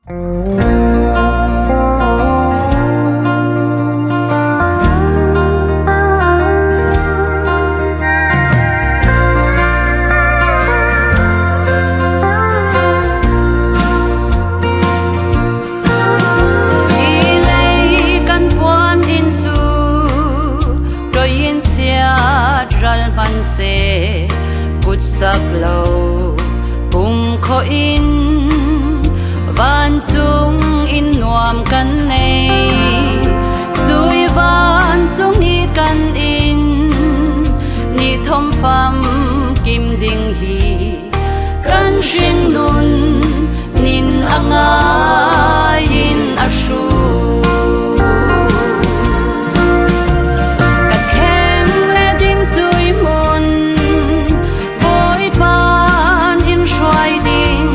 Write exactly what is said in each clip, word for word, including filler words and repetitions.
Hi lei kan puan in chu, toiin siat ral hman se, kutsak lo pum khawh in, vancung in nuam kan nei. Cui vancung hi kan in, ni thawm famkim ding hi kan hringnun, nin a ngaiin a hru. Ka thleng le ding cui hmun, Bawipan in hruai ding,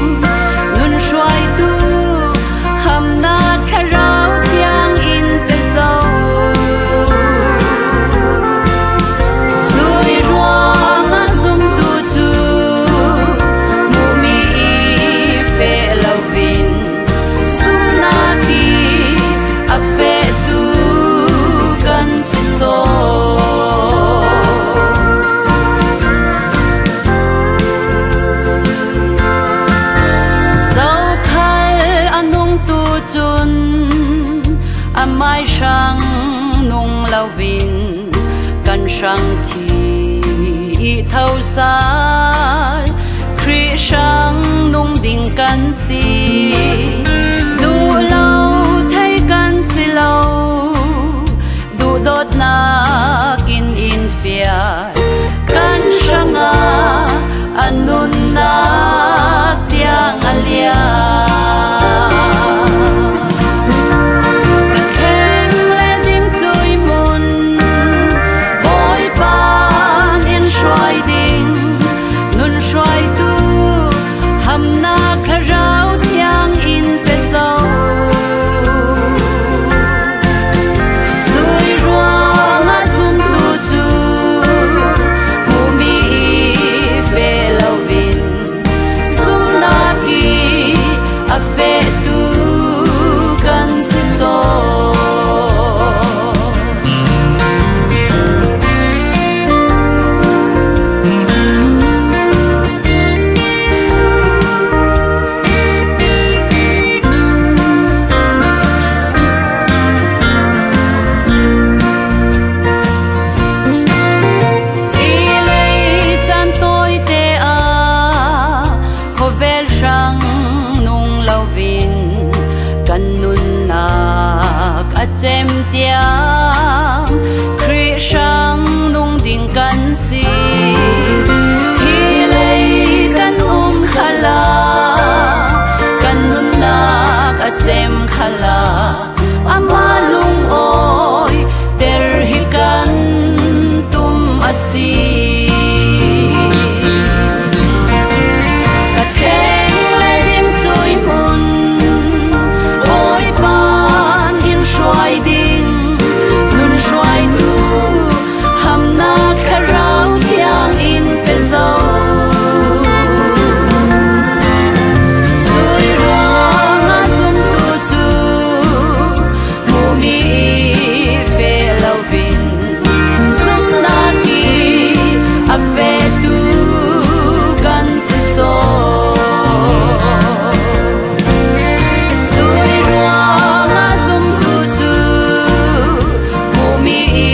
nun hruaitu hamna Thlarau Thiang in pe zo. Cui ruangah zumtu cu muhmi i feh loin, sumnak i a fehtu kan si saw. Zokhal a nungtu cun amai hrang nung loin kan hrang thi i tho sal, Khrih hrang nung ding kan si. Duh lo thei kan si lo, duhdawtnak in in fial, kan hrangah a nunnak tiang a liam. Ka thleng le ding cui hmun, Bawipan in hruai ding, nun hruaitu hamnak Thlarau Thiang in pe zo. Cui ruangah zumtu cu muhmi i feh loin, sumnak i a fehtu kan si saw. I lei caan tawite ah khawvel hrang nung loin kan nunnak a cem tiang Khrih hrang nung ding kan si. Hi lei kan um khalah, kan nunnak a cem khalah, amah lungawi ter hi kan tum a si. Ka thleng le ding cui hmun, Bawipan in hruai ding, nun hruaitu hamnak Thlarau Thiang in pe zo. Cui ruangah zumtu cu muhmi i feh loin, sumnak i a fehtu kan si saw. Cui ruangah zumtu cu muhmi i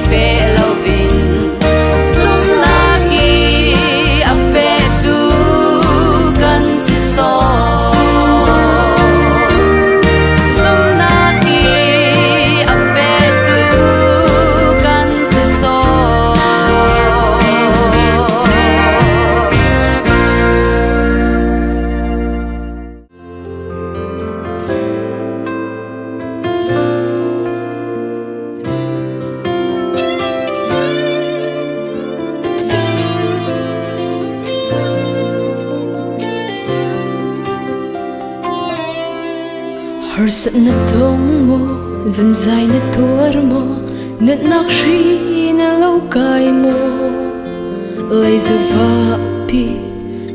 feh loin, sumnak i a fehtu kan si saw. Sumnak i a fehtu kan si saw. Harsatna tong maw, zunzai na tuar maw, natnak hri na lo kai maw? Lei zava a pit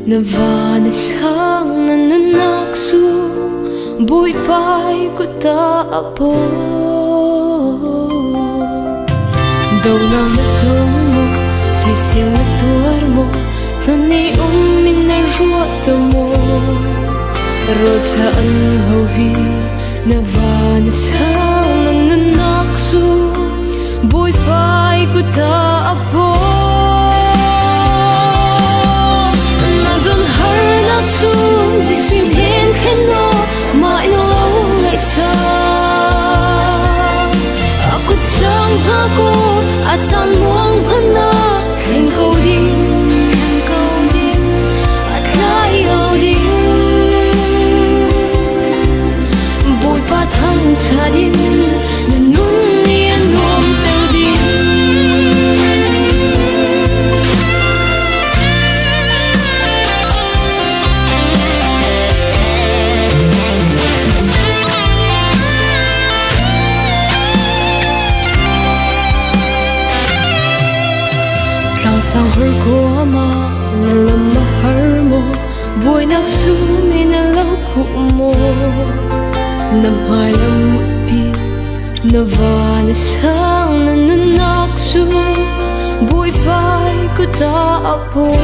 na va na sang na nunnak cu Bawipa i kutah a pawh. Dohnak na tawng maw, soisel na tuar maw, hmun i um in na ruah to maw? Rawlca an ho hi na van a sang na nunnak cu Bawipa i kutah a pawh. Na donharnak cu Jesuh in hlen aw, mah in lo ngaihsa. A kut cang hna ko, a caan muang hmanh ah thleng ko ding, thleng ko ding, a tlai lo ding. Bawipa thangṭhat in na nun i a nuamter ding. Tlang sang hor kuamah na lam a har maw? Buainak chum in na lo khuh maw? Na hmailam pi na van a sang na nunnak cu Bawipa i kutah a pawh.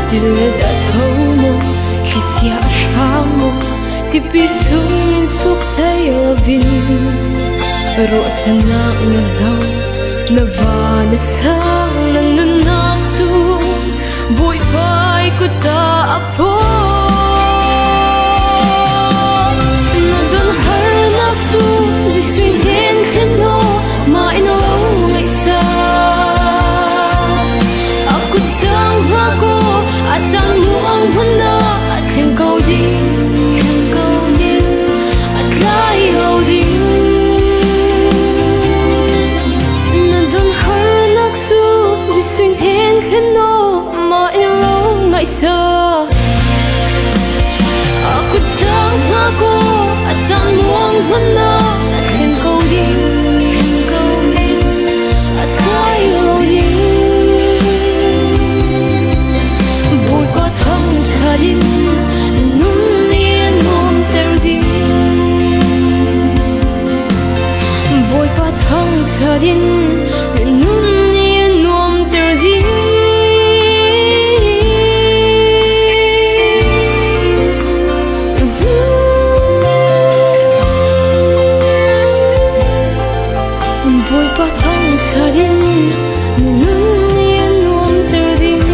Tilet a tho maw, thlisia a hram maw, tipi chung in suk thei lo in, ruahsannak na hno, na van a sang na nunnak cu Bawipa i kutah a pawh. Na donharnak cu Jesuh in hlen aw, mah in lo ngaihsa. A kut cang hna ko, a caan muang hmanh ah thleng ko ding, thleng ko ding, a tlai lo ding. Na donharnak cu Jesuh in hlen aw, mah in lo ngaihsa. A kut cang hna ko, a caan muang hmanh ah thleng ko ding, thleng ko ding, a tlai lo ding. Bawipa thangṭhat in na nun i a nuamter ding. Bawipa thangṭhat in na nun i a nuamter ding. Bawipa thangṭhat in na nun i a nuamter ding.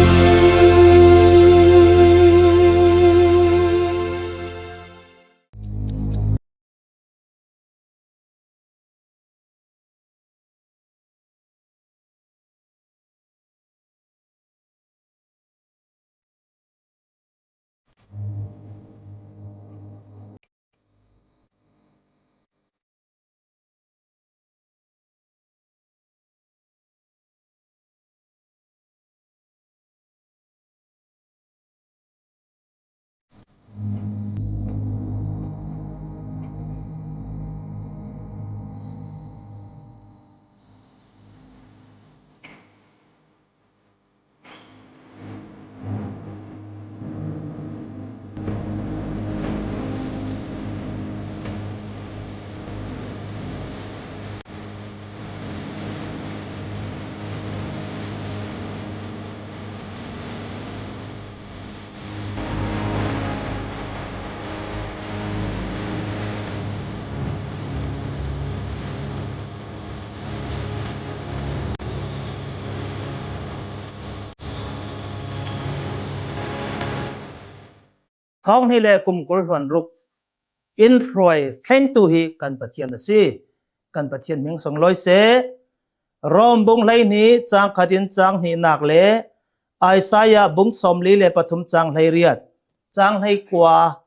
Thawng hnih le kum kul hluan ruk in hruai thlengtu hi kan Pathian a si. Kan Pathian hming sunglawi seh. Rom bung hleihnih cang khat in cang hnihnak le Isaiah bung sawmli le pathum cang hleiriat, cang hleikua,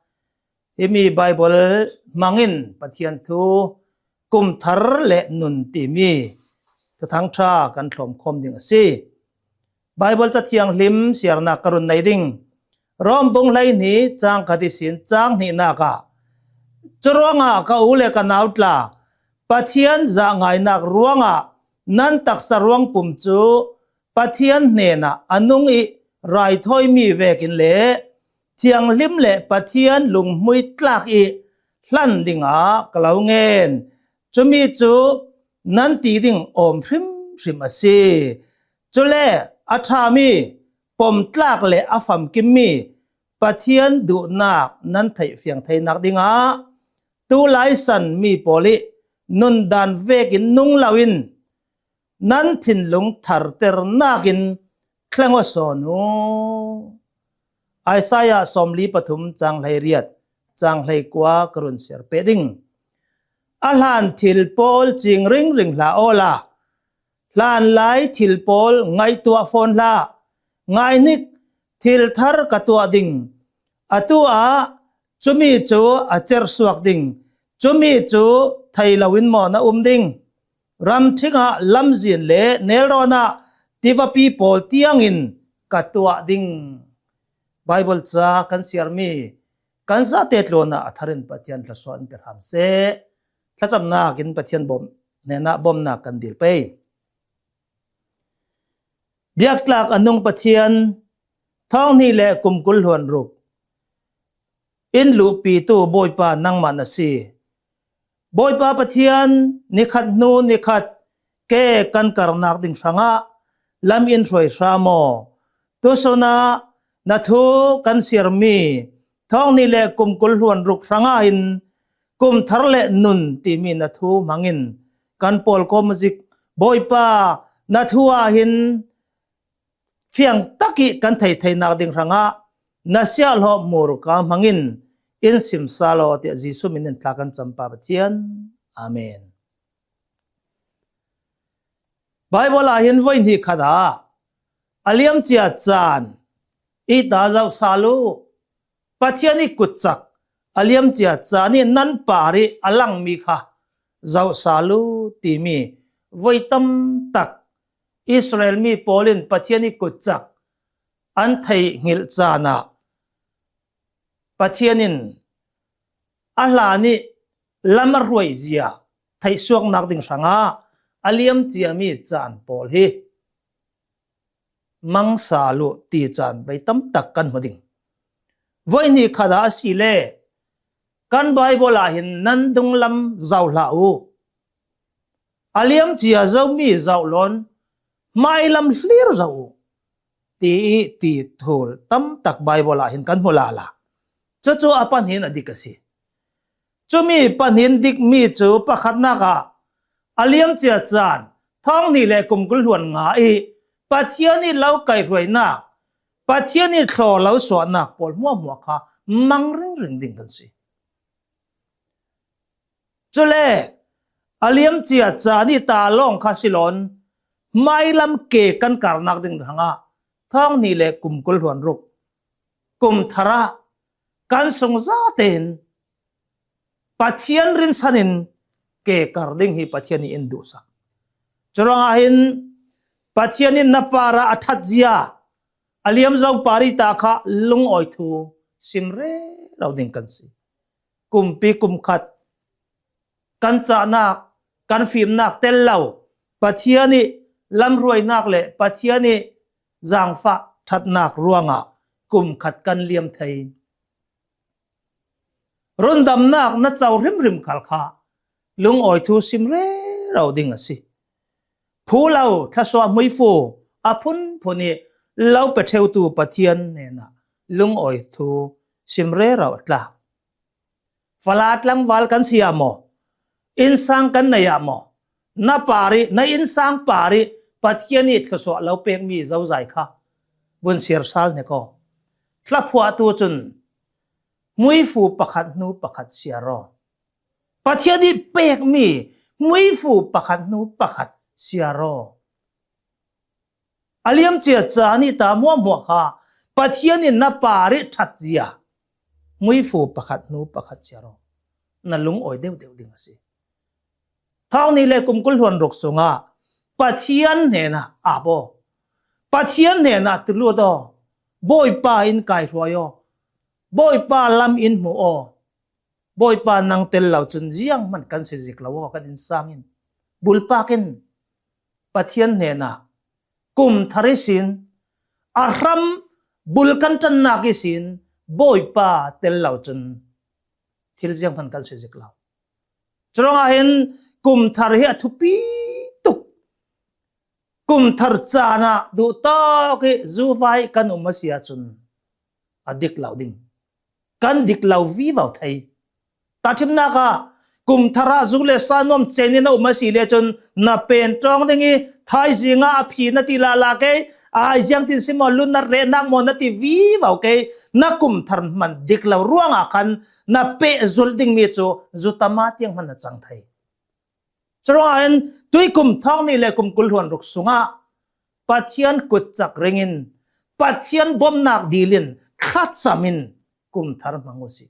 himi Baibal hmangin Pathian thu kum thar le nun timi Thuthang ṭha kan thlawmkhawm ding a si. Baibal Ca Thianghlim siarnak ka run nei ding. Rom bung hleihnih cang khat ihsin cang hnihnak ah, curuangah ka u le ka nau tla, Pathian zahngainak ruangah nan taksa ruangpum cu Pathian hnenah a nung i raithawimi vekin le thianghlim le Pathian lunghmui tlak i hlan dingah ka lo ngen. Cumi cu nan ti ding awm hrimhrim a si. Cule a ṭhami, pom tlak le a famkimmi Pathian duhnak nan theih fiang theinak dingah tu lai san mi pawl i nundan vekin nung loin nan thinlung tharternak in thleng aw sawn u. Isaiah sawmli pathum cang hleiriat, cang hleikua ka run siar pe ding. A hlan thil pawl cing ringring hlah awla, hlanlai thil pawl ngaihtuah fawn hlah. Ngaihnik, thil thar ka tuah ding. Atu ah cumi cu a cersuak ding. Cumi cu thei loin maw na um ding? Ramṭhing ah lamzin le nelrawn ah tivapi pawl tiangin ka tuah ding. Baibal ca kan siarmi kan zate tluan ah a thar in Pathian thluasuah in pe hram seh. Thlacamnak in Pathian bawm hnenah bawmnak kan dil pei. Biaktlak a nung Pathian, thawng hnih le kum kul hluan ruk in luhpitu Bawipa nangmah na si. Bawipa Pathian, nikhat hnu nikhat ke kan karnak ding hrangah lam in hruai hram aw. Tusun ah na thu kan siarmi thawng hnih le kum kul hluan ruk hrangah hin kum thar le nun timi na thu hmangin kan pawlkawm a zik. Bawipa, na thu ah hin fiang tak i kan thei theinak ding hrangah na siahhlawh murka hmangin in sim sal aw, tiah Jesuh min in thla kan campa Pathian. Amen. Baibal ah hin voi hnih khat ah a liamcia caan i ta zoh sal u. Pathian i kutcak a liamcia caan i nan par i a langmi kha zoh sal u timi voi tam tak Israel mi pawl in Pathian i kutcak an theih hngilh caan ah Pathian in a hlan i lam a hruai zia theihsuaknak ding hrangah a liamciami caan pawl hi mang sal u ti caan voi tam tak kan hmu ding. Voi hnih khat ah a si le kan Baibal ah hin nan dunglam zoh hlah u. A liamcia zomi zoh lawn hmailam hlir zoh u ti i ti thul tam tak Baibal ah hin kan hmu lala. Cucu a pahnih in a dik a si. Cumi pahnih in dikmi cu pakhatnak ah a liamcia caan thawng hnih le kum kul hluan nga i Pathian i lo kaihruainak, Pathian i thlaw lo suahnak pawl hmuahhmuah kha mang ringring ding kan si. Cule a liamcia caan i ta lawng kha si lawn hmailam ke kan karnak ding hrangah thawng hnih le kum kul hluan ruk kum thar ah kan sung zatein Pathian rinsan in ke kar ding hi Pathian i in duhsak. Curuangah hin Pathian in na parah a ṭhatzia a liamzo par i ta kha lungawi thu sim rero ding kan si. Kumpi kum khat kan cahnak, kan fimnak tel lo, Pathian i lamhruainak le Pathian i zaangfah ṭhatnak ruangah kum khat kan liam thei. Rundamnak na co hrimhrim khal kha lungawi thu sim rero ding a si. Phu lo, thluasuah hmuifu a phunphun i lo pe ṭheutu Pathian hnenah lungawi thu sim rero a tlak. Fala tlangval kan si ah maw? Innsang kan nei ah maw? Na par i, na innsang par i Pathian i thluasuah lo pekmi zozai kha vun siar sal hnek aw. Thlaphuahtu cun hmuifu pakhat hnu pakhat siar aw. Pathian i pekmi hmuifu pakhat hnu pakhat siar aw. A liamcia caan i ta hmuahhmuah kha Pathian in na par i ṭhatzia hmuifu pakhat hnu pakhat siar aw. Na lungawi deuhdeuh ding a si. Thawng hnih le kum kul hluan ruk sungah Pathian hnenah ap aw. Pathian hnenah tulut aw. Bawipa in kaihruai aw. Bawipa lam in hmu aw. Bawipa nang tel lo cun zianghman kan si zik lo aw, kan innsang in. Bulpak in Pathian hnenah kum thar ihsin, a hram bul kan ṭannak ihsin, Bawipa tel lo cun thil zianghman kan si zik lo. Curuangah hin kum thar hi a thupi tuk. Kum thar caan ah duhtawk hi zuvai kan um a si ahcun a dik lo ding. Kan dik lo vivo thei. Tahṭhimnak ah kum thar ah zu le sa nuam cen in a um a si le cun na pen ṭawng ding i thaizing ah a phi na ti lala kei, ai ziangtin si maw, lu na rehnak maw na ti vivo kei, na kum thar hman dik lo ruangah khan na pehzulh dingmi cu zu tama tiang hman na cang thei. Curuangah hin tui kum thawng hnih le kum kul hluan ruk sungah Pathian kutcak ringin, Pathian bawmhnak dil in thlacam in kum thar hmang u sih.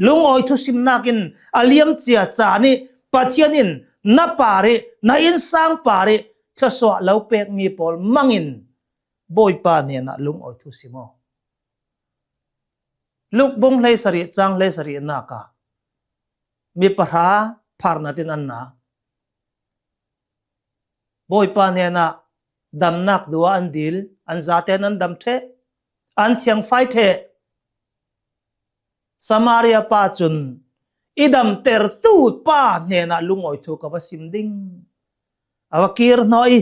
Lungawi thusimnak in a liamcia caan i Pathian in na par i na innsang par i thluasuah lo pekmi pawl mangin Bawipa hnenah lungawi thusim aw. Luk bung hleisarih cang hleisarihnak ah mi pahra pharnat in an na. Bawipa hnenah damnak duh ah an dil, an zaten an dam ṭheh, an thiangfai ṭheh. Samaria pa cun, "I damtertu pa hnenah lungawi thu ka va sim ding." A va kir hnawh i,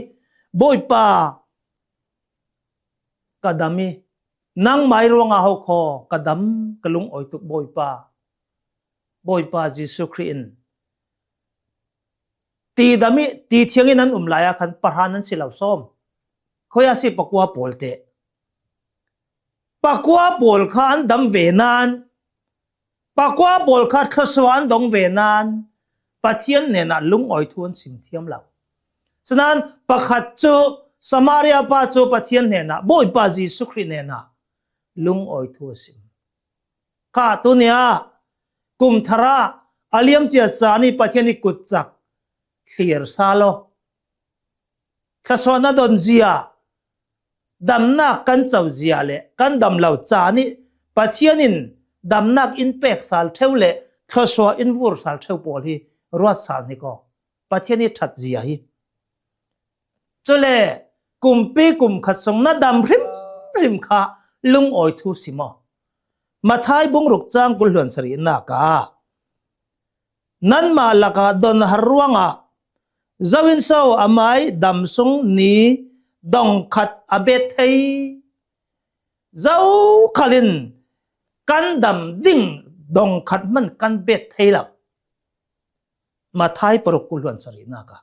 "Bawipa, ka dam i, nangmah i ruangah ho khaw ka dam, ka lungawi tuk Bawipa." Bawipa Jesuh Khrih in ti dam i ti thiang in an um lai ah khan pahra nan si lo sawm. Khuaia si pakua pawl te. Pakua pawl kha an dam ve nain, pakua pawl kha thluasuah an dong ve nain, Pathian hnenah lungawi thu an sim thiam lo. Sinain pakhat cu Samaria pa cu Pathian hnenah, Bawipa Jesuh Khrih hnenah lungawi thu a sim. Kha tuni ah kum thar ah a liamcia caan i Pathian i kutcak thlir sal aw. Thluasuah na don zia, damnak kan co zia le kan dam lo caan i Pathian in damnak in pek sal ṭheu le thluasuah in vur sal ṭheu pawl hi ruat sal hnik aw. Pathian i ṭhat zia hi. Cule kumpi kum khat sung na dam hrimhrim kha lungawi thu sim aw. Matthai bung ruk cang kul hluan sarihnak ah, "Nanmah lakah donhar ruangah zo in so amai dam sung ni dongkhat a bet thei? Zokhal in kan dam ding dongkhat hman kan bet thei lo." Matthai paruk kul hluan sarihnak ah,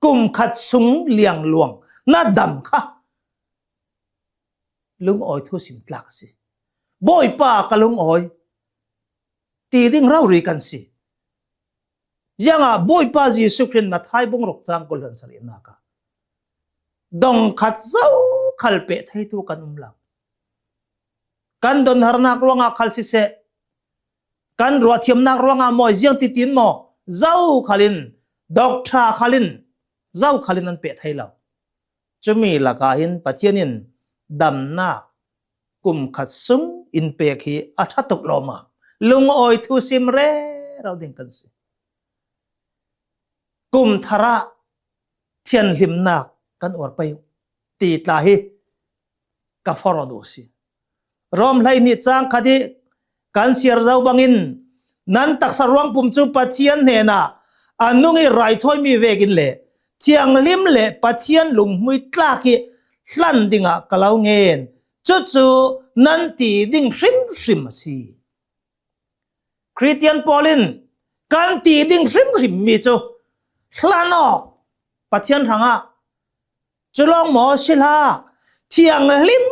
kum khat sung liangluang na dam kha lungawi thu sim tlak a si. "Bawipa, ka lungawi," ti ding rori kan si. Ziangah Bawipa Jesuh Khrih in Matthai bung ruk cang kul hluan sarihnak ah, dongkhat zokhal peh theitu kan um lo. Kan donharnak ruangah khal siseh, kan ruahthiamnak ruangah maw, ziang titin maw, zokhal in, doctor khal in, zokhal in an peh thei lo. Cumi lakah hin Pathian in damnak kum khat sung in pek hi a ṭha tuk lawmah lungawi thu sim rero ding kan si. Kum thar ah thianhlimnak kan uar pei uh ti tla hi ka forh aw duh si. Rom hleihnih cang khat hi kan siar zo bangin, "Nan taksa ruangpum cu Pathian hnenah a nung i raithawimi vekin le thianghlim le Pathian lunghmui tlak i hlan dingah ka lo ngen. Cucu nan ti ding hrimhrim a si." Khristian pawl in kan ti ding hrimhrim mi cu hlan awk Pathian hrangah. Cu lawng maw si hlah, thianghlim,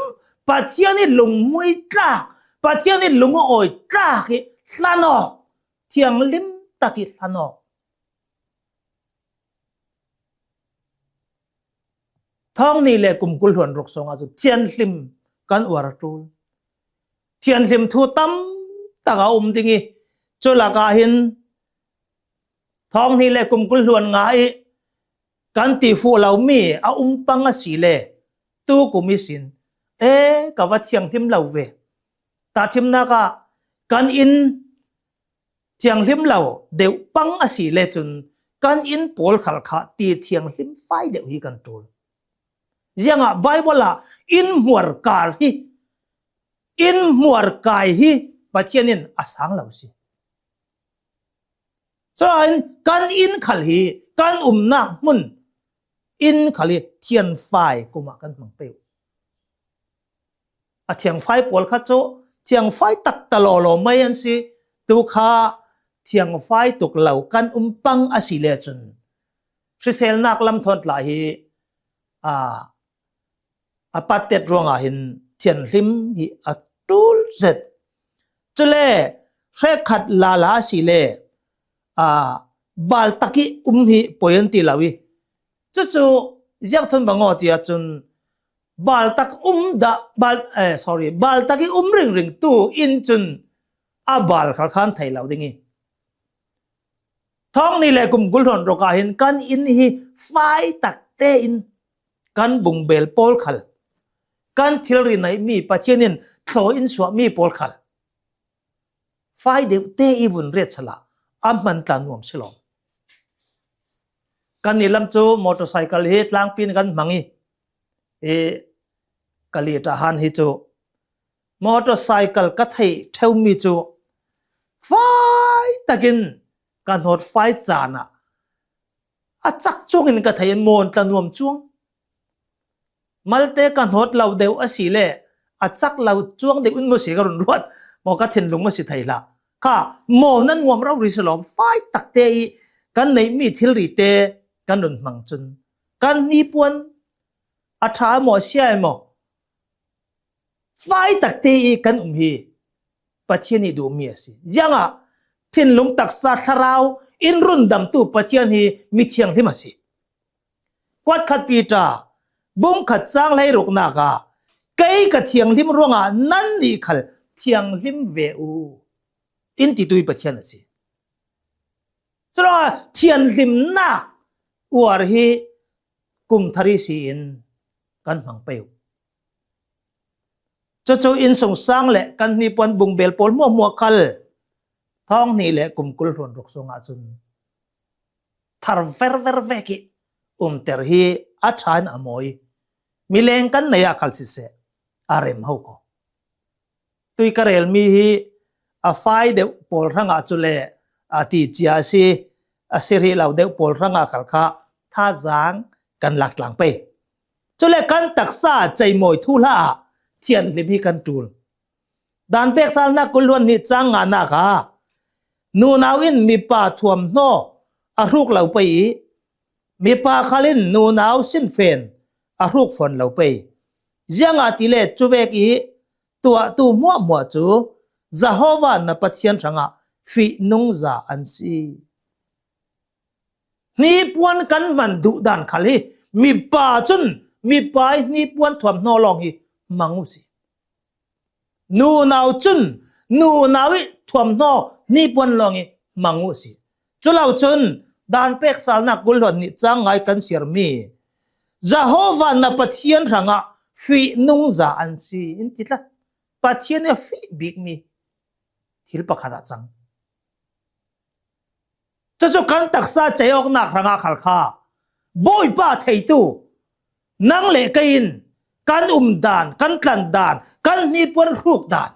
Pathian i lunghmui tlak, Pathian i lungawi tlak i hlan awk, thianghlim tak i hlan awk. Thawng hnih le kum kul hluan ruk sungah cu thianhlim kan uar a ṭul. Thianhlim thu tam tak a um ding i, cu lakah hin thawng hnih le kum kul hluan nga i kan ti fuh lomi a um pang a si le, tu kum ihsin, "E, ka va thianghlim lo ve." Tahṭhimnak ah kan inn thianghlim lo deuh pang a si le cun kan inn pawl khal kha ti thianghlim fai deuh hi kan ṭul. Ziangah Baibal ah inn hmuar kar hi inn hmuarkai hi Pathian in a sang lo si. Chuan kan inn khal hi, kan umna hmun inn khal hi thianfai kumah kan hmang pei uh. A thiangfai pawl kha chu thiangfai tak ta law law mai an si. Tu kha thiangfai tuk lo kan um pang a si le chun hriselnak lam thawn tla hi, a, a pattet ruangah hin thianhlim hi a tul zet. Chule hrekkhat lala a si le, a, bal taki um hi poi an ti lo i. Chu chu ziak thawn bang aw tia chun bal tak um dah, bal, eh, sorry, bal taki um ringring tu in chun a bal khal khan thei lo ding i. Thawng ni le kum kul hluan ruk ah hin kan inn hi fai tak te in kan bungbel pawl khal, kan thilri nei mi Pathian in thlaw in suah mi pawl khal fai deuh te i vun riat sala a hman tla nuam si lo. Kan ni lam chu motorcycle hi tlangpin kan hmang i, e, ka li ta han hi chu motorcycle ka thei theu mi chu fai takin ka hnawt fai chana a chak chuangin ka thei in mawn tla nuam chuang. Malte ka hnawt lo deuh a si le a chak lo chuang deuh in maw si ka run ruat maw ka thinlung maw si thei hla. Kha mawn a nuam rau ri si lawm fai tak te i kan neih mi thilri te kan run hmang chun kan hnipuan a ṭha maw a sia maw fai tak te i kan um hi Pathian i duh mi a si. Ziangah thinlung taksa thlarau in run damtu Pathian hi mi thianghlim a si. Kuat khat Peter bung khat chang hleiruknak ah kei ka thianghlim ruangah nannih khal thianghlim ve u in titu i Pathian a si. Churuangah thianghlimnak uar hi kum thari si in kan hmang pei uh. Chu chu innsungsang le kan hnipuan bungbel pawl hmuahhmuah khal thawng hnih le kum kul hluan ruk sungah chun thar ver ver vek i umter hi a ṭha in a mawi. Mileng kan nei a khal siseh a rem ho ko. Tui ka rel mi hi a fai deuh pawl hrangah chule a ti chia a si, a si rih lo deuh pawl hrangah khal kha thazang kan lak tlang pei. Chule kan taksa cheimawi thuhla ah thianhlim hi kan ṭul. Dan peksalna kul hluan hnih chang nganak ah nunau in mipa thuamhnaw a hruk lo pei i, mipa khal in nunau sinfen a hruk fawn lo pei. Ziangahtile chuvek i tuahtu hmuahhmuah chu Jehovah na Pathian hrangah fihnungza an si. Hnipuan kan hman duh dan khal hi mipa chun mipa i hnipuan thuamhnaw lawng hi hmang uh si. Nunau chun nunau i thuamhnaw hnipuan lawng i hmang uh si. Chulo chun dan peksalna kul hluan hnih chang nga i kan siar mi Jehovah na Pathian hrangah fihnungza an si in ti tla. Pathian i a fih bik mi thil pakhat ah chang. Chu chu kan taksa cheiawknak hrangah khal kha Bawipa theitu nang le kei in kan um dan, kan tlan dan, kan hnipuan hruk dan,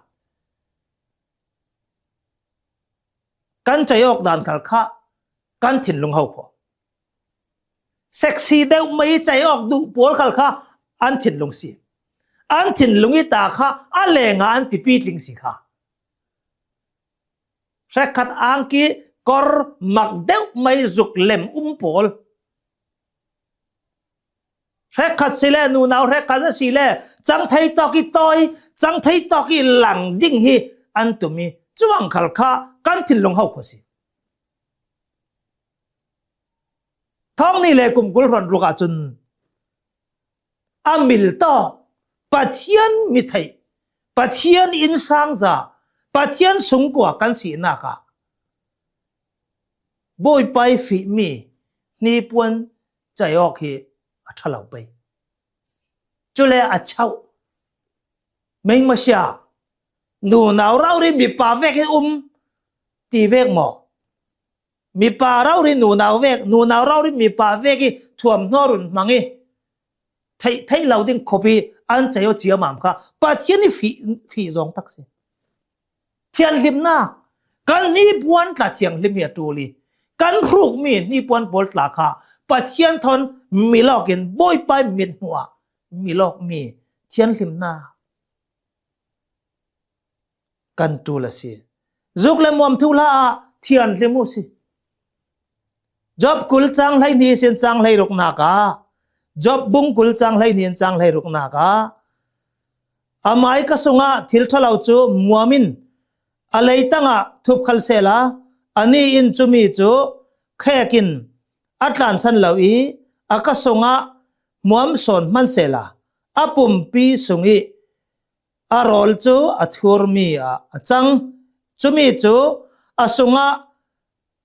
kan cheiawk dan khal kha kan thinlung ho ko. Sexy deuh mai i cheiawk duh pawl khal kha an thinlung si. An thinlung i ta kha a lenga an tipi tling si kha. Hrekkhat angki kawr mak deuh mai zuk lem um pawl. Hrekkhat si le nunau hrekkhat a si le chang thei tawk i tawi, chang thei tawk i lang ding hi an tum i chuang khal kha kan thinlung ho kho si. Thawng ni le kum kul hluan ruk ah chun a mil tawk Pathian mi theih, Pathian innsangza, Pathian sungkua kan sinak ah Bawipa i fih mi hnipuan cheiawk hi a ṭha lo pei. Chule a chauh mengmasia nunau raurin mipa vek hi um ti vek maw? Mipa raurin nunau vek, nunau raurin mipa vek i thuamhnaw run hmang i thei, thei lo ding khop hi an chei aw ci a mam kha Pathian i fih, fih zawng tak si. Thianhlimna kan hnipuan tla thianghlim hi a tul hi. Kan hruk mi hnipuan pawl tla kha Pathian thawn mi lawk in Bawipa i mithmuh ah mi lawk mi thianhlimna kan tul a si. Zuk le muam thuhla ah thianhlim uh si. Job kul chang hleihnih sin chang hleiruknak ah, Job bung kul chang hleihnih in chang hleiruknak ah, a mai ka sungah thil ṭha lo cu muam in a leitang ah thup khal sehla, ani in cumi cu khek in a tlansan lo i a ka sungah muam sawn hman sehla, a pumpi sung i a rawl cu a thurmi ah a cang. Cumi cu a sungah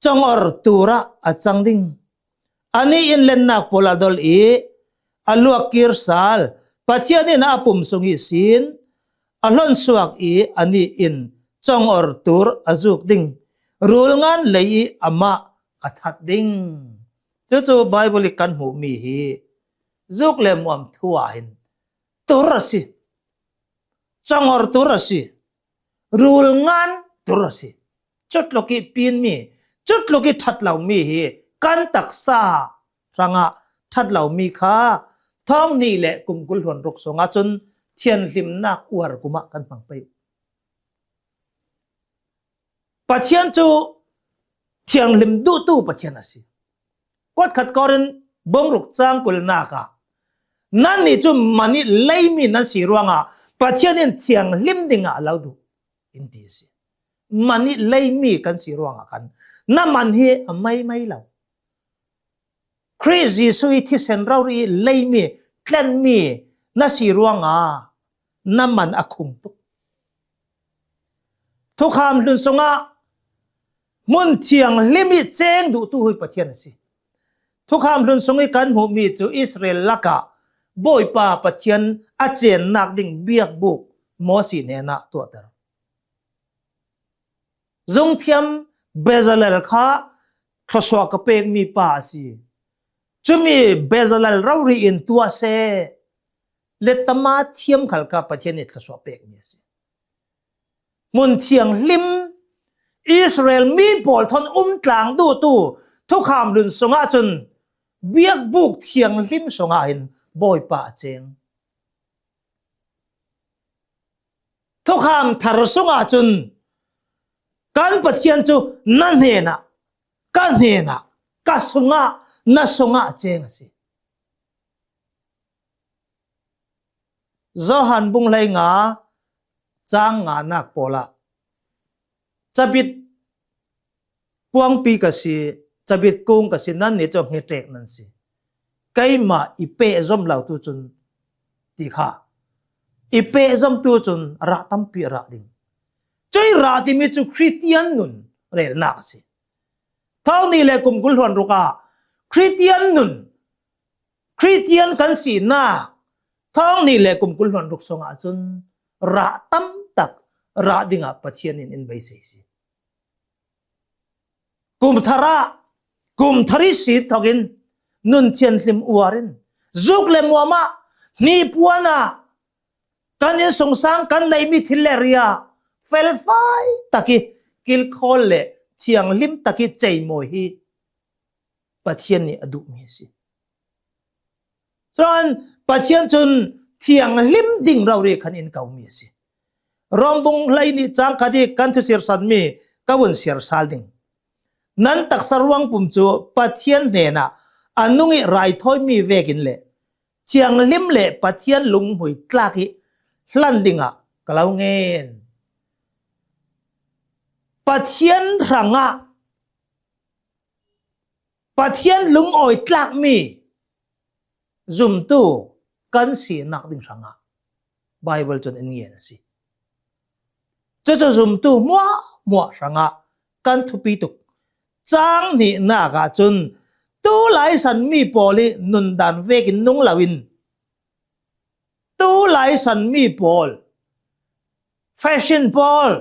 congor tur ah a cang ding. Anih in lennak pawl a dolh i a luak kir sal. Pathian in a pum sung ihsin a hlonsuak i anih in congor tur a zuk ding. Rulngan lei i amah a that ding. Cucu Baibal i kan hmuhmi hi zuk le muam thu ah hin tur a si. Congor tur a si. Rulngan tur a si. Cutluk i pinmi, cutluk i ṭhat lomi hi kan taksa hrangah ṭhat lomi kha thawng hnih le kum kul hluan ruk sungah cun thianhlimnak uar kum ah kan hmang pei. Pathian cu thianghlim duhtu Pathian a si. Kuat khat Korin bung ruk cang kulnak ah, nannih cu man i leimi nan si ruangah Pathian in thianghlim dingah a lo duh in ti a si. Man i leimi kan si ruangah kan na man hi a maimai lo. Khrih Jesuh i thisen rori i leimi tlenmi na si ruangah na man a khung tuk. Thukham hlun sungah hmun thianghlim i ceng duhtu hi Pathian a si. Thukham hlun sung i kan hmuhmi cu Israel lakah Bawipa Pathian a cennak ding biakbuk Moses hnenah tuahter. Zungthiam Bezalel kha thluasuah ka pekmi pa a si. Cumi Bezalel rori in tuah seh le tama thiam khal kha Pathian i thluasuah pekmi a si. Hmun thianghlim Israel mi pawl thawn um tlang duhtu thukham hlun sungah cun biakbuk thianghlim sungah hin Bawipa a ceng. Thukham thar sungah cun kan Pathian cu na hnenah, ka hnenah, ka sungah, na sungah a ceng a si. Johan bung hleinga cang nganak pawl ah cabit puangpi ka si, cabit kung ka si, nannih cu hngirek nan si. Keimah i pehzom lo tu cun ti kha, i pehzom tu cun rah tampi a rah ding. Cuih rah timi cu Khristian nun relnak a si. Thawng hnih le kum kul hluan ruk ah Khristian nun, Khristian kan sinak thawng hnih le kum kul hluan ruk sungah cun rah tamtak rah dingah Pathian in in beisei si. Kum thar ah, kum thar i si thokin nun thianhlim uar in zuk le muam ah, hnipuan ah, kan innsungsang kan neihmi thil le ria felfai tak i kilkhawl le thianghlim tak i ceimawi hi Pathian nih a duhmi a si. Cun Pathian cun thianghlim ding rori khan in komi a si. Rom bung hleihnih cang khat i kan thu siarsanmi ka vun siar sal ding. Nan taksa ruangpum cu Pathian hnenah a nung i raithawimi vekin le thianghlim le Pathian lunghmui tlak i hlan dingah ka lo ngen. Pathian hrangah Pathian lungawi tlakmi zumtu kan sinak ding hrangah Baibal cun in ngen a si. Cucu zumtu hmuahhmuah hrangah kan thupi tuk. Cang hnihnak ah cun tu laisan mi pawl i nundan vekin nung loin tu laisan mi pawl, fashion pawl,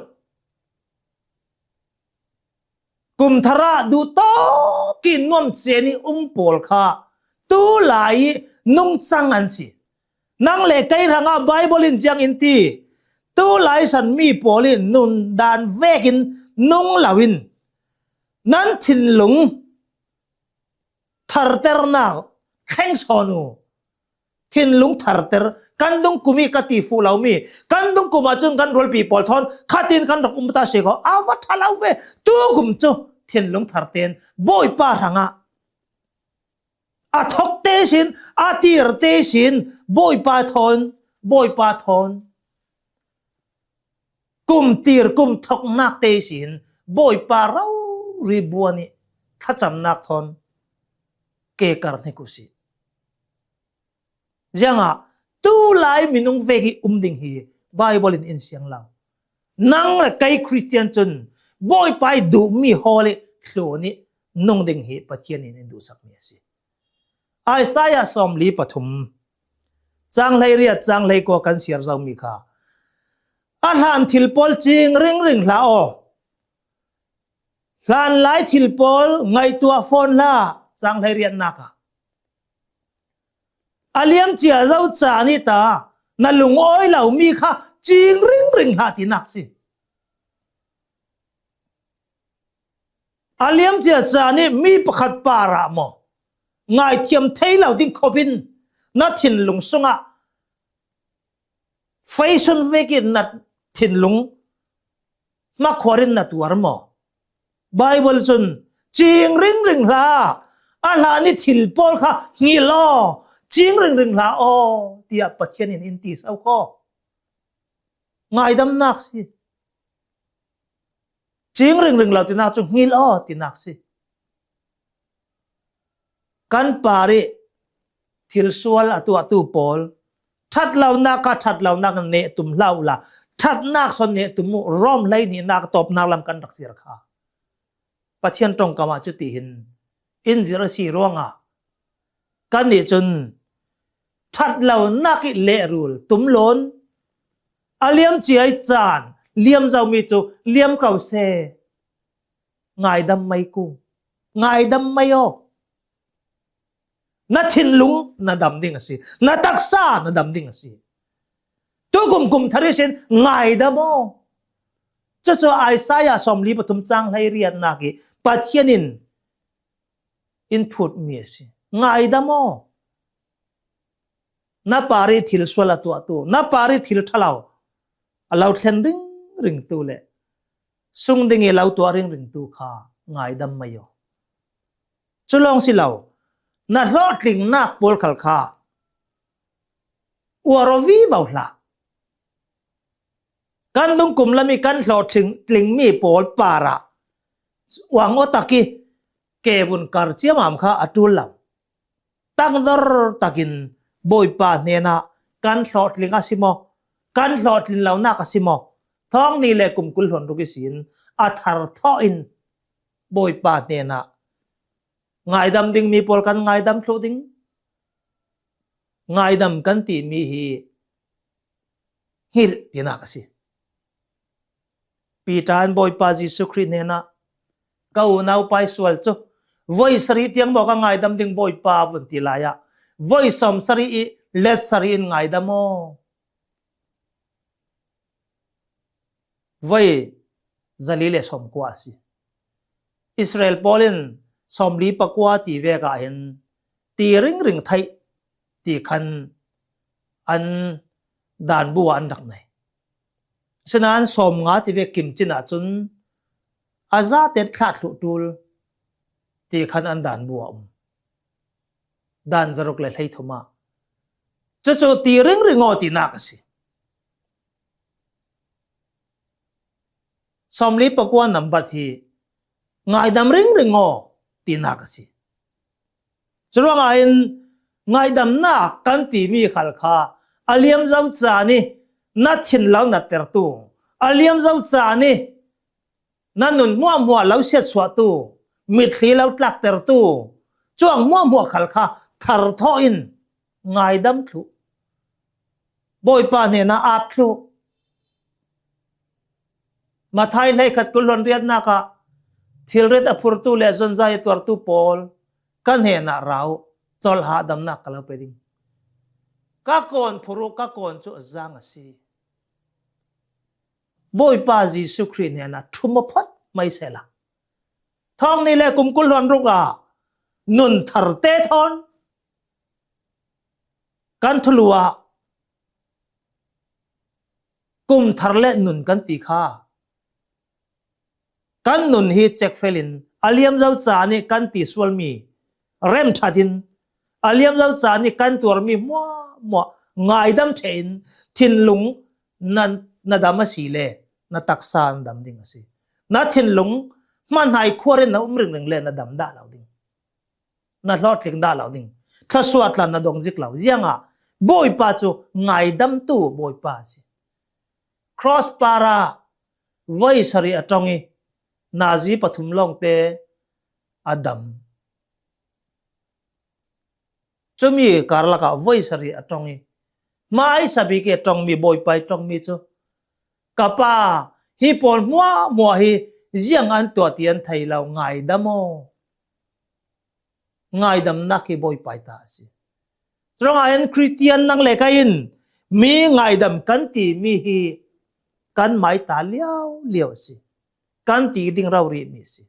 kum thar ah duhtawk i nuam cian i um pawl kha tu lai i nungcang an si. Nang le kei hrangah Bible in ziang in ti, tu lai san mi pawl in nun dan vekin nung lo in, nan thinlung tharternak thleng sawn uh. Thinlung tharter, kan dungkum hi ka ti fuh lo mi, kan dungkum ah cun kan rualpi pawl thawn khatin kan rak um ta si ko, a va ṭha lo ve. Tukum cu thinlung tharten Bawipa hrangah a thok te sin, a tir te sin, Bawipa thawn, Bawipa thawn kum tir, kum thoknak te sin, Bawipa rori buan i thlacamnak thawn ke kar hnik uh si. Ziangah tu lai minung vek i um ding hi Bible in in siang lo. Nang le kei Khristian cun Bawipa i duhmi hawl i thlun i nung ding hi Pathian in in duhsakmi a si. Isaiah sawmli pathum, cang hleiriat, cang hleikua kan siar zomi kha, a hlan thil pawl cing ringring hlah aw. Hlanlai thil pawl ngaihtuah fawn hlah, cang hleiriatnak ah. A liamcia zo caan i ta, na lungawi lo mi kha cing ringring hlah tinak si. A liamcia caan i mi pakhat parah maw, ngaithiam thei lo ding khop in na thinlung sungah feisun vekin na thinlung hmakhuar in na tuar maw? Bible cun, "Cing ringring hlah, a hlan i thil pawl kha hngilh aw, cing ringring hlah aw," tiah Pathian in in ti so kho. Ngaidamnak si. Cing ringring lo tinak cu hngilh aw tinak si. Kan par i thil sual a tuahtu pawl, ṭhat lonak ah ṭhat lonak in neh tum hlah uhla, ṭhatnak sawn neh tum uh. Rom hleihnihnak tawpnak lam kan rak siar kha. Pathian ṭongkam ah cuti hin in zir a si ruangah kannih cun ṭhat lonak i lehrul tum lawn, a liamcia i caan liam zomi cu liam ko seh. Ngaidam mai ku. Ngaidam mai aw. Na thinlung na dam ding a si. Na taksa na dam ding a si. Tukum kum thar ihsin ngaidam aw. Cucu Isaiah sawmli pathum cang hleiriatnak i Pathian in in phutmi a si. Ngaidam aw. Na par i thil sual a tuahtu, na par i thil ṭha lo a lo thlen ringringtu le sung ding i lo tuah ringringtu kha ngaidam mai aw. Cu lawng si lo, na hlawhtlingnak pawl khal kha uar aw vivo hlah. Kan dungkum lam i kan hlawhtling, tlingmi pawl parah uang aw tak i kevun kar ciamam kha a ṭul lo. Tangdor takin Bawipa hnenah kan hlawhtling a si maw, kan hlawhtlin lonak a si maw, thawng ni le kum kul hluan ruk ihsin a thar thawh in Bawipa hnenah ngaidam dingmi pawl kan ngaidam thluh ding. Ngaidam kan timi hi hngilh tinak a si. Peter in Bawipa Jesuh Khrih hnenah, "Ka unau pa i sual cu voi sarih tiang maw ka ngaidam ding Bawipa?" vun ti lai ah, "Voi sawm sarih i let sarih in ngaidam aw." Voi zali le sawmkua a si. Israel pawl in sawmli pakua ti vek ah hin ti ringring theih ti khan an dan bu ah an rak nei. Asinain sawmnga ti vek kimcin ahcun a zate thlahthluh ṭul ti khan an dan bu ah um. Dan zaruk le hleithum ah cucu ti ringring aw tinak a si. Sawmli pakua nambat hi ngaidam ringring aw tinak a si. Curuangah in ngaidamnak kan timi khal kha a liam zo caan i na thin lo na tertu, a liam zo caan i na nun hmuahhmuah lo siatsuahtu, mitthli lo tlaktertu, cuang hmuahhmuah khal kha thar thawh in ngaidam thluh. Bawipa hnenah ap thluh. Matthai hleikhat kul hluan riatnak ah thilrit a phurtu le zonzai a tuartu pawl ka hnenah ra uh, colh hahdamnak ka lo pe ding. Ka kawn phuruk, ka kawn cu a zang a si. Bawipa Jesuh Khrih hnenah thum a phawt mai sehla, thawng hnih le kum kul hluan ruk ah nun tharte thawn kan thulu ah kum thar le nun kan ti kha, kan nun hi cekfel in a liamzo ca nih kan ti sualmi remthat in a liamzo ca nih kan tuarmi hmuahhmuah ngaidam ṭheh in thinlung na, na dam a si le na taksa na dam ding a si. Na thinlung hmanhmai khuar in na um ringring le na dam dah lo ding. Na hlawhtling dah lo ding. Thluasuah tla na dong zik lo. Ziangah Bawipa cu ngaidamtu Bawipa a si. Cross par ah voi sarih a ṭong i nazi pathum lawngte a dam. Cumi karlak ah voi sarih a ṭong i hmaisa bik i a ṭongmi, Bawipa i ṭongmi cu, ka Pa, hi pawl hmuahhmuah hi ziang an tuah ti an thei lo, ngaidam aw. Ngaidamnak hi Bawipa i ta a si. Curuangah hin Khristian nang le kei in mi ngaidam kan timi hi kan mai ta liauliau a si. Kan ti ding rorihmi a si.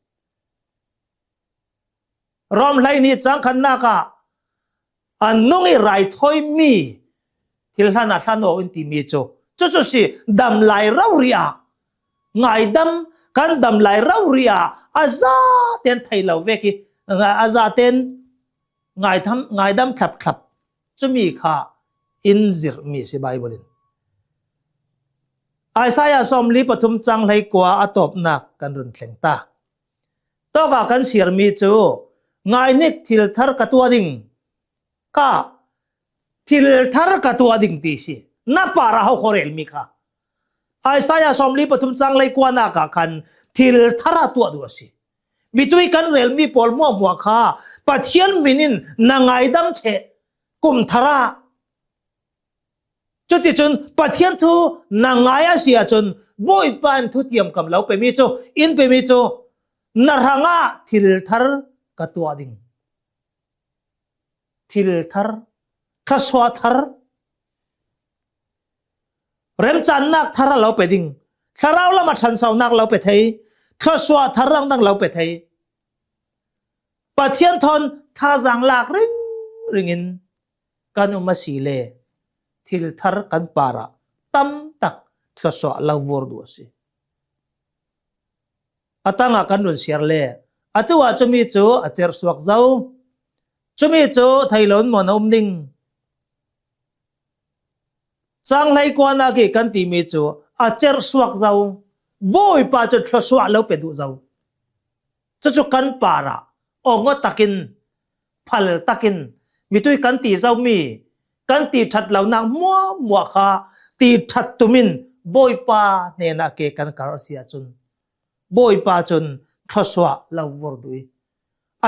Rom hleihnih cang khatnak ah a nung i raithawimi thil hlan ah hlan aw in timi cu cucu si. Dam lai rori ah, ngaidam kan dam lai rori ah a zaten thei lo vek i, a zaten ngaidam, ngaidam thlapthlap cumi kha in zirhmi si Baibal in. Isaiah sawmli pathum cang hleikua a tawpnak kan run thleng ta. Tawkah kan siarmi cu, ngaihnik thil thar ka tuah ding, ka thil thar ka tuah ding ti si. Na parah ho kho relmi kha Isaiah sawmli pathum cang hleikuanak ah khan thil thar a tuah duh a si. Mitui kan relmi pawl hmuahhmuah kha Pathian min in na ngaidam ṭheh kum thar ah. Cuticun Pathian thu na ngai a si ahcun Bawipa in thutiam kam lo pemi cu, in pemi cu na hrangah thil thar ka tuah ding. Thil thar, thluasuah thar, remcannak thar a lo pe ding, thlarau lam a ṭhansonak lo pe thei, thluasuah thar dangdang lo pe thei. Pathian thawn thazaang lak ringring in kan um a si le thil thar kan parah tam tak thluasuah lo vur duh a si. A tangah kan run siar le, atu ah cumi cu a cerhsuak zo. Cumi cu thei lo in maw na um ding? Cang hleikuanak i kan timi cu a cerhsuak zo. Bawipa cu thluasuah lo pe duh zo. Cucu kan parah awngaw takin, phal takin, mitui kan ti zomi, kan ti ṭhat lonak hmuahhmuah kha ti ṭhat tum in Bawipa hnenah ke kan kar a si ahcun, Bawipa cun thluasuah lo vur duh i,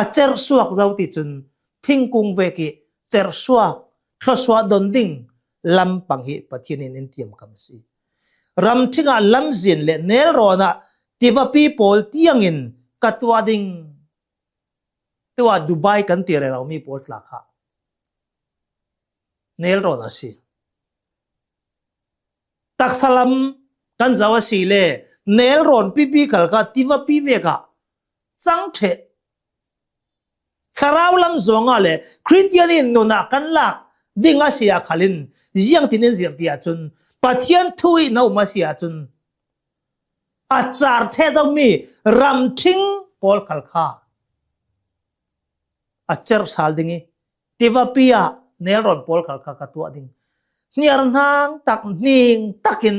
a cerhsuak zo ti cun thingkung vek i cerhsuak, thluasuah don ding lampang hi Pathian in in tiamkam a si. Ramṭhing ah lamzin le nelrawn ah tivapi pawl tiangin ka tuah ding. Tuah Dubai kan ti rero mi pawl tla kha nelrawn a si. Taksa lam kan zoh a si le nelrawn pipi khal kha tivapi vek ah cang ṭheh. Thlarau lam zongah le Khristian in nun ah kan lak ding a si ah khalin ziangtin in zirh ti ahcun, Pathian thu i na um a si ahcun, a car ṭheh zomi ramṭhing pawl khal kha a cerh sal ding i, tivapi ah nelrawn pawl khal kha ka tuah ding. Hniarhnang tak, hning takin,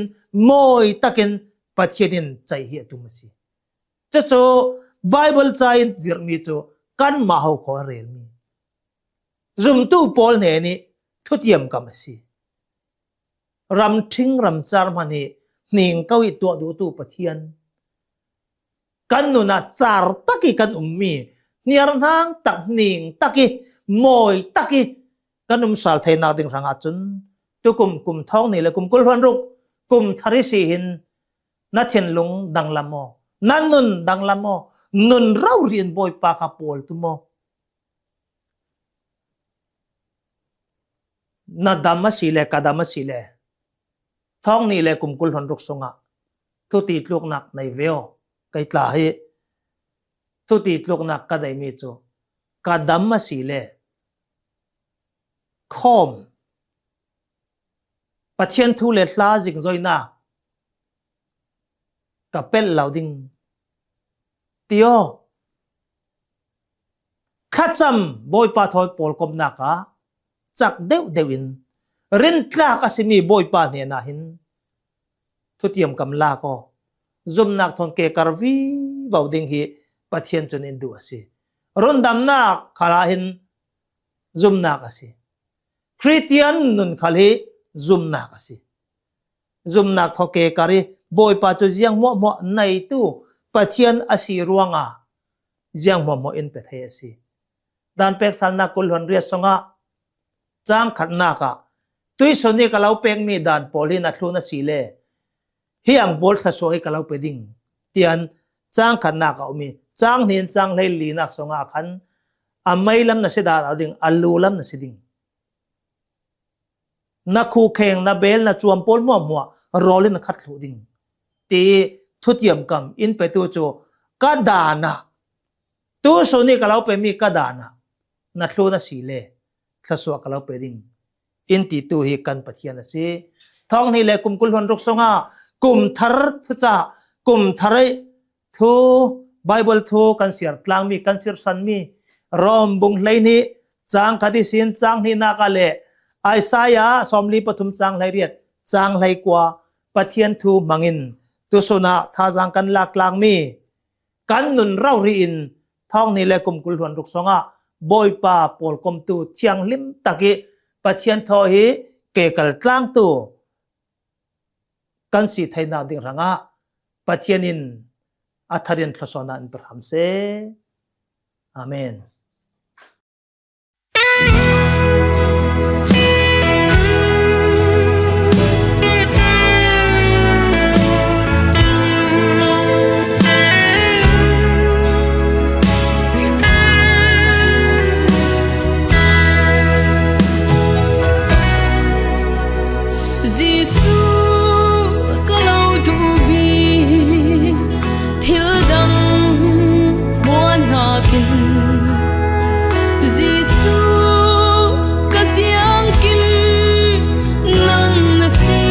mawi takin Pathian in ceih hi a tum a si. Cucu Baibal ca in zirhmi cu kanmah ho kho a relmi zumtu pawl hnen i thutiam kam a si. Ramṭhing ramcar hmanh i hning ko i tuah duhtu Pathian, kan nun ah car tak i kan ummi, hniarhnang tak, hning tak i, mawi tak i kan um sal theinak ding hrangah cun, tukum kum thawng hnih le kum kul hluan ruk kum thar i si hin na thinlung danglam aw, na nun danglam aw, nun rori in Bawipa kha pawl tum aw. Na dam a si le, ka dam a si le, thawng hnih le kum kul hluan ruk sungah thuti tluknak nei ve aw. Kei tla hi thuti tluknak ka nei mi cu, ka dam a si le, khawm Pathian thu le hla zingzoinak ka pelh lo ding ti aw. Thlacam Bawipa thawi pawlkomnak ah cak deuhdeuh in rintlak a simi Bawipa hnenah hin thutiam kam lak aw. Zumnak thawn kekar vivo ding hi Pathian cun in duh a si. Rundamnak khal ah hin zumnak a si. Khristian nun khal hi zumnak a si. Zumnak thaw kekar ih Bawipa cu ziang hmuahhmuah neitu Pathian a si ruangah ziang hmuahhmuah in pe thei a si. Dan peksalnak kul hluan riat sungah cang khatnak ah, tuisun ih ka lo pekmi dan pawl hi na thlun a si le, hi ang pawl thluasuah hi ka lo pe ding, tian cang khatnak a um ih, cang hnih in cang hlei linak sungah khan a meilam na si dah lo ding, a lulam na si ding. Na khukheng, na beel, na cuam pawl hmuahhmuah rawl in na khat thluh ding, ti thutiam kam in petu cu ka dan ah, tusun ih ka lo pemi ka dan ah na thlun a si le thluasuah ka lo pe ding, in titu hi kan Pathian a si. Thawng hnih le kum kul hluan ruk sungah kum thar thucah, kum thar ih thu, Baibal thu kan siar tlangmi, kan sirsanmi Rom bung hleihnih cang khat ihsin cang hnihnak ah le Isaiah sawmli pathum cang hleiriat, cang hleikua Pathian thu hmangin tusun ah thazaang kan lak tlangmi kan nun rori in thawng hnih le kum kul hluan ruk sungah Bawipa pawlkomtu thianghlim tak ih Pathian thaw hi kekal tlangtu kan si theinak ding hrangah Pathian in a thar in thluasuahnak in pe hram seh. Amen. Jesuh ka lo duh bik thil dang hmuahnak in, Jesuh ka ziangkim nang na si.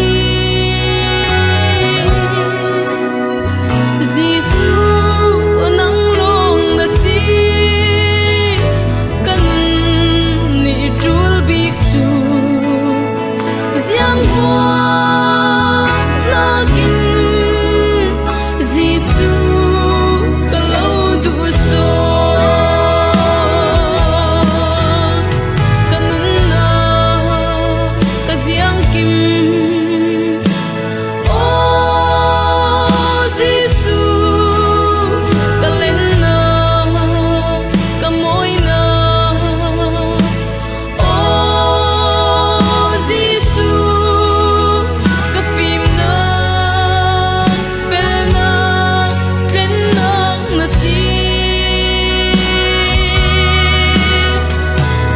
Jesuh nang lawng na si, ka nun nih ṭul bik cu ziang hmuahnak in Jesuh ka lo duhsawn, ka nunnak ka ziangkim. Aw Jesuh, ka lennak, ka mawinak. Aw Jesuh, ka fimnak, felnak, tlennak na si.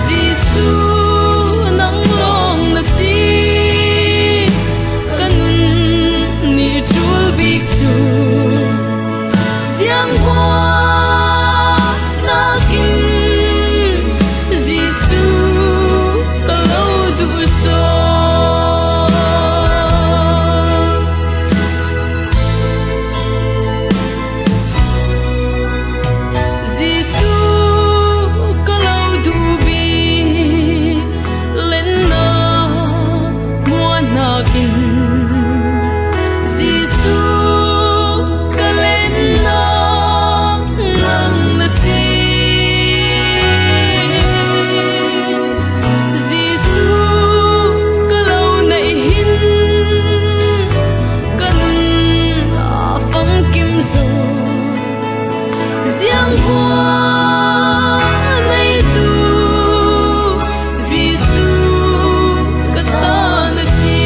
Jesuh nang lawng na si, ka nun nih ṭul bik cu ziang hmuahnak in Jesuh ka lo duhsawn. Jesuh ka lo duh bik lennak hmuahnak in Jesuh ka lennak nang na si. Jesuh ka lo naih hin ka nun a famkim zo. Ziang hmuah neitu Jesuh ka ta na si.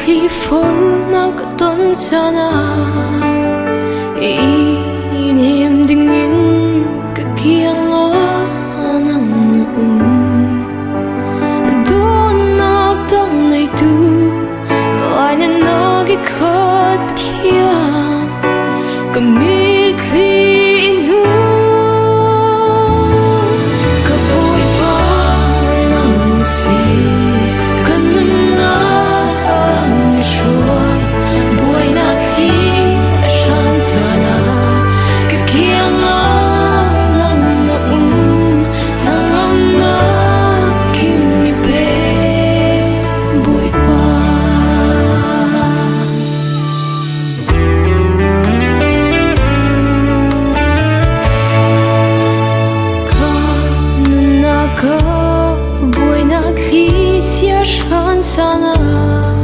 I forhna ka ton chan ah, i nem dingin ka kiangah nang na um. Dawnnak dang neitu, lainatna kikhat Pathian, ka mitthli in hnu. Ka Bawipa nang si, ka nunnak lam hruai, buaina thli a hran chan ah, ka kiangah nang na um, nang amna kim i pe, Bawipa. Ka nunnak ah buaina thli chia hran chan ah,